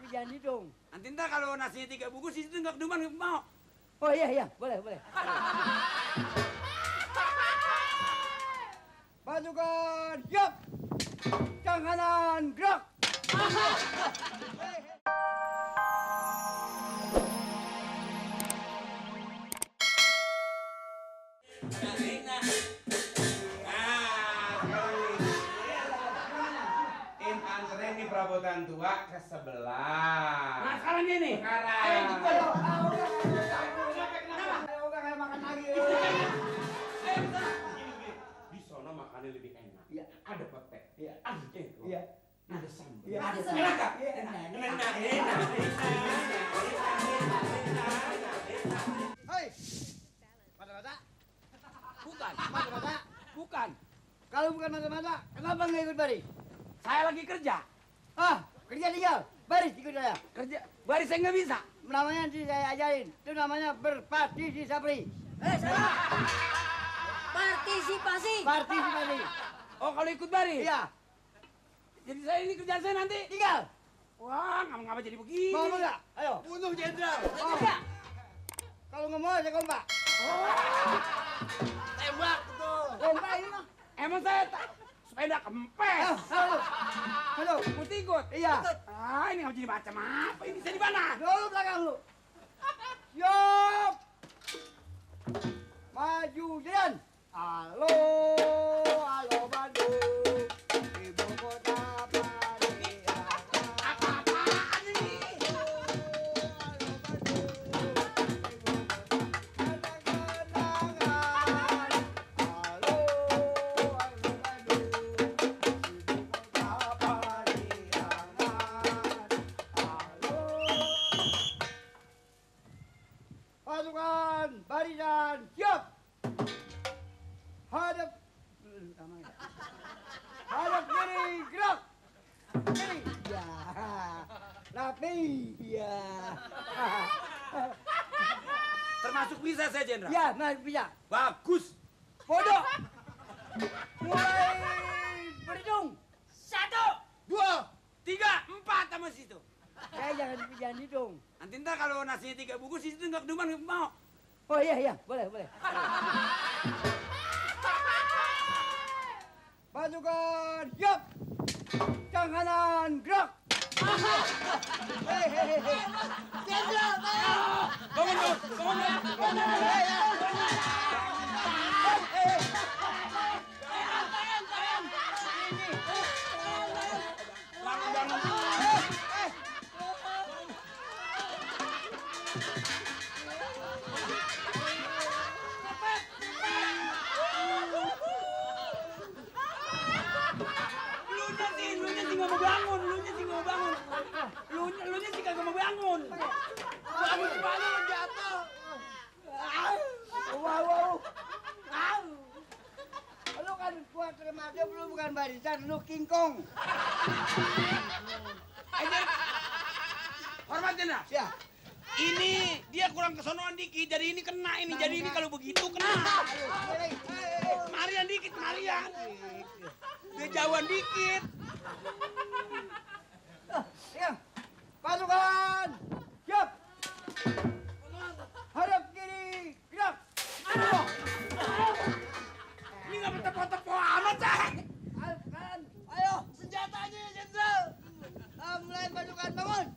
jangan dong. Nanti ntar kalau nasinya 3 bungkus itu nggak keduman mau. Oh iya, boleh. Pasukan, siap! Jang kanan, gerak! Anterin nih perabotan tua ke sebelah. Nah sekarang gini. Sekarang. Ayo juga dong. Udah kayak makan lagi. Di sono makannya lebih enak. Iya. Ada pete. Iya. Ada jengkol. Iya. Ada sambal. Iya. Ada sambal. Enak gak? Iya. Enak. Hei, mata-mata. Bukan. Kalau bukan mata-mata, kenapa nggak ikut baris? Saya lagi kerja. Kerja tinggal. Baris ikut saya. Kerja. Baris saya nggak bisa. Namanya nanti saya ajarin. Itu namanya berpartisipasi. Salah. Partisipasi. Partisipasi. Oh kalau ikut baris? Iya. Jadi saya ini kerjaan saya nanti. Tinggal. Wah ngapa jadi begini? Mau nggak? Ayo. Bunuh jenderal. Enggak. Kalau nggak mau saya kompak. Tembak tuh. Kompak ini mah. Emang saya sepeda kempes. Halo. Ikut. Iya. Ini nggak jadi macam apa ini? Saya di mana? Dulu belakang lu. Siap. Maju jalan. Halo Bandung. Ibu kota Pariaman. Apa-apaan ini? Pasukan barisan siap. Hadap kiri gerak. Kiri. Ya. Rapi. Ya. Termasuk bisa saya jenderal. Ya, mas bisa. Bagus. Bodoh. Mulai berhitung. 1, 2, 3, 4 sama situ. Saya jangan hitung. Nanti ntar kalau nasinya 3 bungkus itu nggak keduman mau. Oh iya, boleh. Pasukan, siap! Jang kanan, gerak! Hei. Jenderal, Lunya sih kagak mau bangun. Bangun gimana lo jatuh? Wow. Lu kan kuat remaja, lu bukan barisan, lu King Kong. Hormat jenderal. Ya. Ini dia kurang kesonoan dikit, jadi ini kena ini. Jadi ini kalau begitu kena. Marian dikit, Marian. Dia jauhan dikit. Ya. Pasukan, siap! Hadap kiri, gerak! Ini nggak bertepuk-tepuk amat, Cah. Ayo, senjatanya, Jenderal! Mulai pasukan, bangun!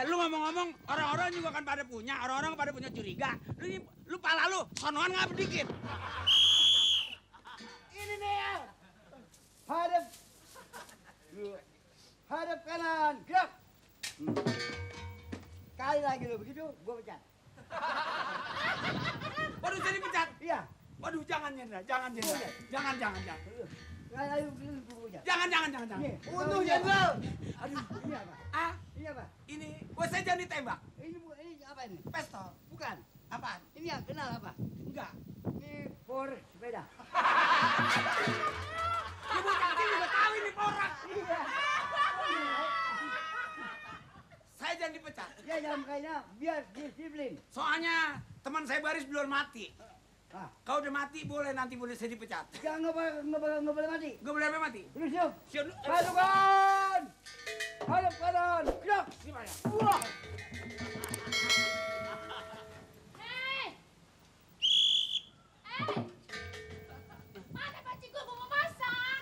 Lu ngomong-ngomong, orang-orang juga kan pada punya curiga. Lu pala lu, sonoan nggak dikit. Ini nih ya! Hadap kanan, gerak! Kali lagi lo begitu, gua pecat. Waduh, jadi pecat. Iya. Waduh, jangan jenderal, jangan. Ayo, gua pecat. Jangan. Nih, Bunuh jenderal. Aduh, ini apa? Ah, Ini apa? ini, saya jangan ditembak. Ini apa ini? Pistol. Bukan. Apaan? Ini yang kenal apa? Enggak. Ini por sepeda. Ibu kecil juga tahu ini porak. Iya. Saya jangan dipecat. Ya jangan kayaknya biar disiplin. Soalnya teman saya baris belum mati. Ah, Kau udah mati boleh saya dipecat. jangan nggak boleh mati. Gue boleh sampai mati. Terus yuk. Siap. Pasukan, kanan. Hadap kanan. Gerak. Gimana? Wah. Hei! Mana panci gua mau masak?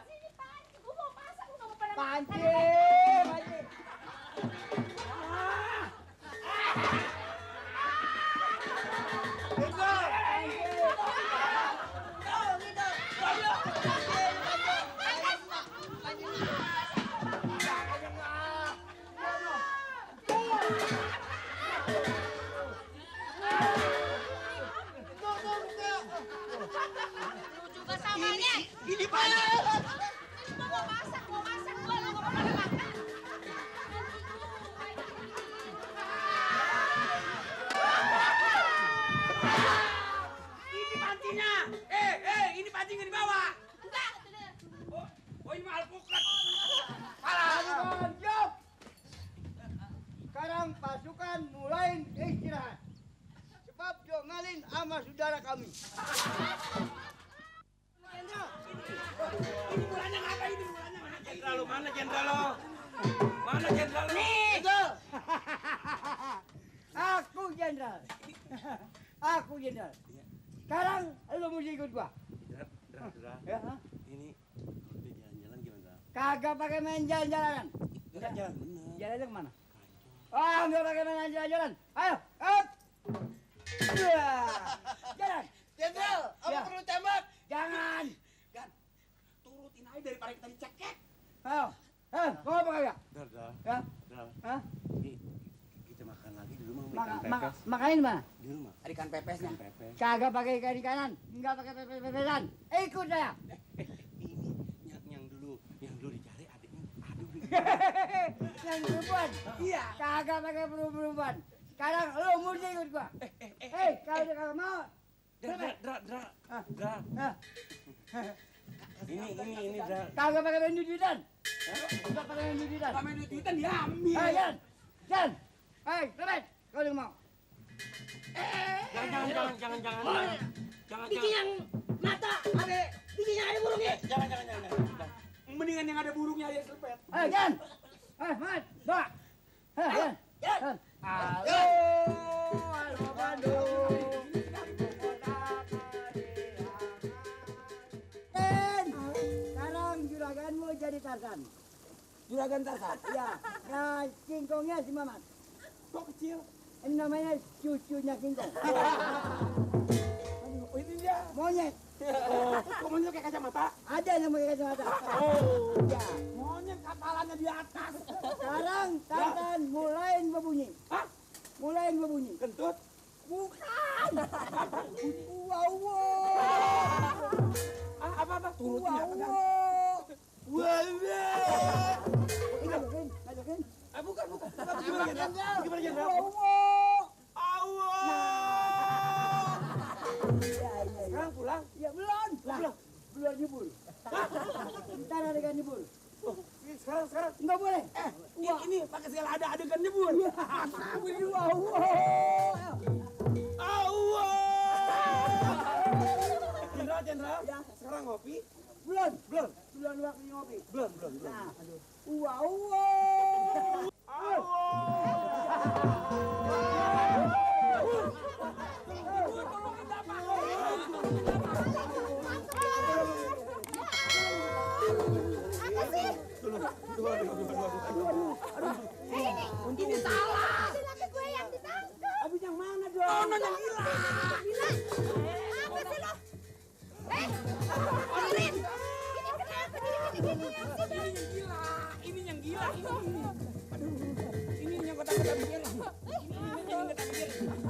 Sini panci, gua mau masak, gua nggak mau pada Panci. Panci. Lu juga samanya. Ini mana? Gua mau masak, gua nggak mau pada makan. Ini pancinya. Ini panci nggak dibawa. Enggak, Oh, ini mah alpukat. Pasukan siap. Sekarang pasukan mulai istirahat. Sebab jongalin sama saudara kami. Jenderal. Ini mulanya ngapa ini mulanya? Mana jenderal lo? Mana jenderal lo? Mana jenderal lo? Itu. Aku jenderal. Aku jenderal. Sekarang lu mesti ikut gua. Dra, Ya, ha? ini udah jalan-jalan gimana? Kagak pakai main jalan-jalanan. Enggak jalan bener. Jalannya kemana? Oh, nggak pakai main jalan-jalan. Ayo, up. Jalan. Jenderal, Ya. perlu tembak? Jangan. Gan, turutin aja daripada kita dicekek. Ayo. Mau apa kagak? Dra, Ya. Dra, Hah? ini kita makan lagi di rumah ikan pepes. Makanin mana? Di rumah. Ikan pepesnya. Ikan pepes. Kagak pakai ikan kanan, enggak pakai pepesan. Ikut saya. Ini yang dulu dicari adiknya. Aduh, Yang perempuan. Iya. Kagak pakai perempuan. Sekarang lu mesti ikut gua. Kalau dia kagak mau. Dra. Ah. Dra. Hah? Ini Dra. Kagak pakai main duitan. Enggak pakai main duitan. Kalau main duitan diambil. Jalan. Jalan. Rebet. Kalau dia mau. Jangan. Jangan. Bikin yang mata ada, bikin yang ada burungnya. Jangan. Mendingan yang ada burungnya aja selepet. Jalan. Mat. Bawa. Jalan. Jalan. Halo Bandung. Sekarang juraganmu jadi Tarzan. Juragan Tarzan. Ya, nah singkongnya si Mamat. Kok kecil? Ini namanya cucunya singkong. Oh, ini dia. Monyet. Kok monyet kayak kacamata? Ada yang pakai kacamata. Oh. Ya. Monyet kapalannya di atas. Sekarang Tarzan mulain berbunyi. Hah? Mulain berbunyi. Kentut? Bukan. Wow. Apa? Turutin ya. Masukin. Bukan. Gimana jenderal? Gimana jenderal? Sekarang pulang? Ya belum. Belum nyebur. Ntar adegan nyebur. Sekarang. Enggak boleh. Ini pakai segala ada adegan nyebur. Jenderal. Ya. Sekarang ngopi? Belum waktu ngopi. Belum. Nah, aduh. Ini salah. Ini laki gue yang ditangkap. Habis yang mana dong? Oh, yang gila. Gila. Apa sih lo? Olin. Ini kenapa gini Ini yang gila. Ini yang kotak-kotak bikin. Ini yang kotak bikin.